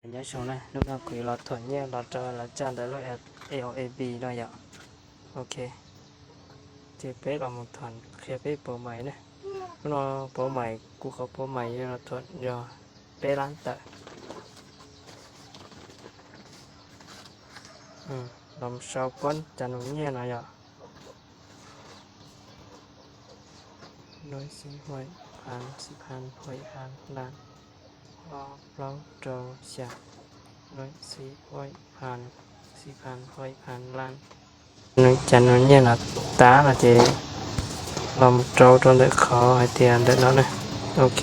Nyob zoo na, hnub no kuv yuav los thuam nyiaj los rau lawv tsa ntawm lub A O A B no yom. Ok, ces peb los mus thuam qhia peb pauv mais ne. Hnub no pauv mais, kuv qhov pauv mais yuav los thuam yog peb lab tawm. Los sau pob cas nus nyiaj no yom. Nuv xib huaj phan, xib phan huaj phan lan, ob plaub rau xya, nuv xib huaj phan, xib phan huaj phan lan. Nws cas nws nyiaj no tas no ces los mus rau rau ntawm qhov hais tias ntawm no ne. Ok,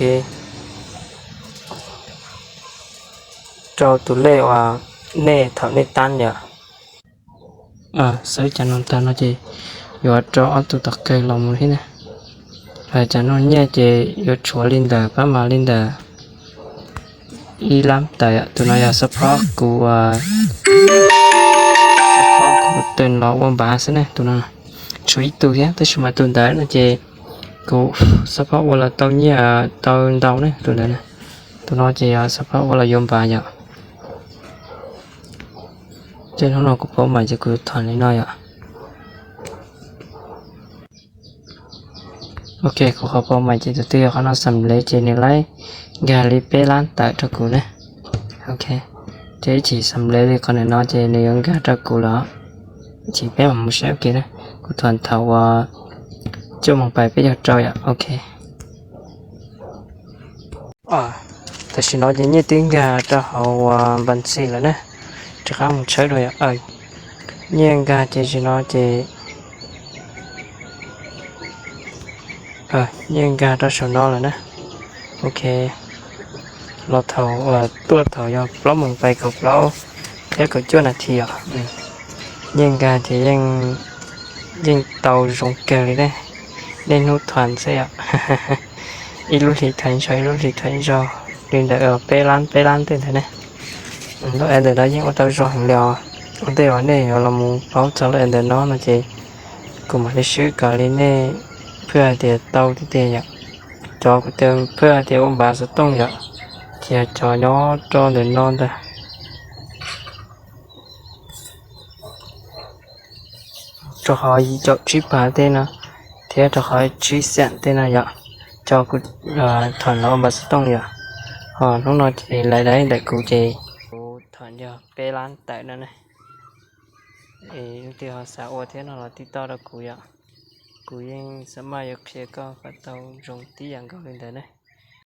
rau tus lej uas nej thaum nej tab yom. Xawb cas no tag no ces yuav rau ob tug tom kawg los mus thiab na. Cas no nyiaj ces yuav tshuav li ntawm pab mas li ntawm ib lab tawm. Tus no yog support kuv, support kuv tawm los ua npav xwb ne. Tus no tshuav ib tug thiab tab sis mas tus ntawd no ces kuv support ua los tau nyiaj tau ntau ne tus ntawd. Tus no ces yog support ua los yuav npav yom. Ces hnub no kuv pauv mais ces kuv thuam li no yom. Ok, kuv qhov pauv mais ces tus twg yog qhov no xam lev ces nws laib nkag li peb lab tawm rau kuv ne. Ok, ces ib chim xam lev li qhov ntawm no ces nws yuav nkag rau kuv lawm. Ib chim peb mam mus saib ua ke na. Kuv thuam thaum uas cuaj moos pais peb caug rau yom. Ok. Tam sim no ces nyiaj twb nkag rau hauv uas npas ntxi lawm na. Rov qab mus tshawb dua yom. Nyiaj nkag ces sim no ces nyiaj nkag rau saum no lawm na. Ok, los thaum tuaj thaum yog plaub moos pais kaum plaub thiab kaum cuaj nas this os. Nyiaj nkag ces yeej tau zoo kawg li ne. Niaj hnub thuam xwb yom. Ib lub hlis thuam ib zaug, ib lub hlis thuam ib zaug, li ntawm peb lab peb lab tej ntawd ne. Lub app ntawm no yeej ua tau zoo heev li os. Ua ntej uas nej yuav los mus paub txog lub app ntawm no no ces kuv mam li swb kom li nej phwj hais tias tau tiag tiag yom. Cov kuv tias phwj hais tias ua npav xov tooj yom, ces yog cov nyob rau ntawm no ntag. Rau qhov yim caum tsib phav tej no thiab rau qhov tsib xeem tej no yom, cov kuv thuam los ua npav xov tooj yom. Ho hnub no ces lawv daim ntawm kuv ces kuv thuam yog peb lab tawm no ne. Es leej twg ho xav ua thiab no los tij toj rau kuv yom. Kuv yeej xav maj yuav qhia koj kom tau zoo tib yam nkaus li ntawd ne.